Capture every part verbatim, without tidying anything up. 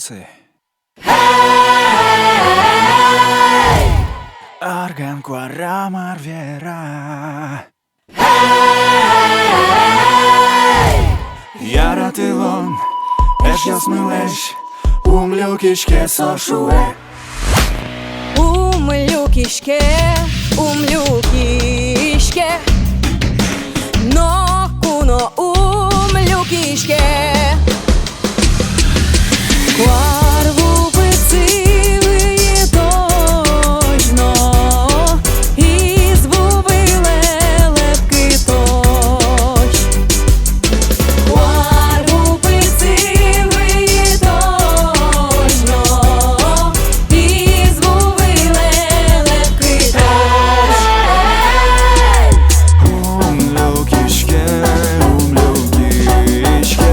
Молодцы. Арган куарам арвера. Яратылон эшъёсмылэсь ум люкиське, со шуэ. Ум люкиське, ум люкиське, ноку но ум люкиське. Куарву пыдсы выйытозь но, из ву вылэ лэпкытозь. Куарву пыдсы выйытозь но, из ву вылэ лэпкытозь. Ум люкиське, ум люкиське.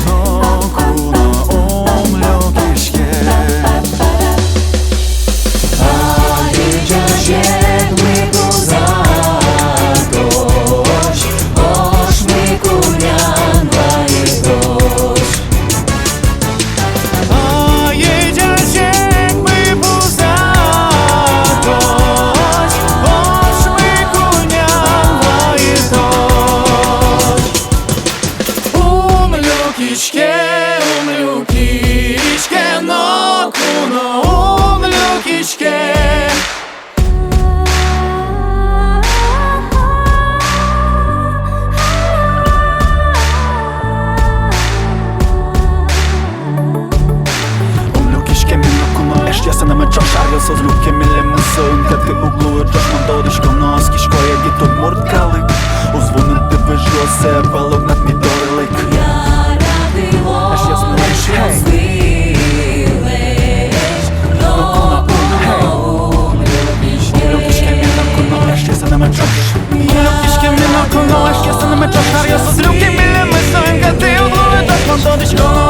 Ноку но ум люкиське. Ай, ӟазегмы пузатозь, ошмы кунян вайытозь. Ай, ӟазегмы пузатозь, ошмы кунян вайытозь. Ум люкиське, ум люкиське, ноку но ум люкиське. Ум люкиське, ми ноку но эшъёсынымы ӵош. Аръёсыз люке милемыз, соин кӧты уг луы ӵош. Мон тодӥсько но оскисько, егит удмурт калык уз вунэты выжыоссэ, палогнад ми доры лык. Эшъёсмылэсь, эй. Ноку но ум, эй. Ум люкиське, ми ноку но эшъёсынымы ӵош. Ум люкиське, ми ноку но эшъёсынымы ӵош. Аръёсыз люке милемыз, соин кӧты уг луы ӵош. Мон тодӥсько но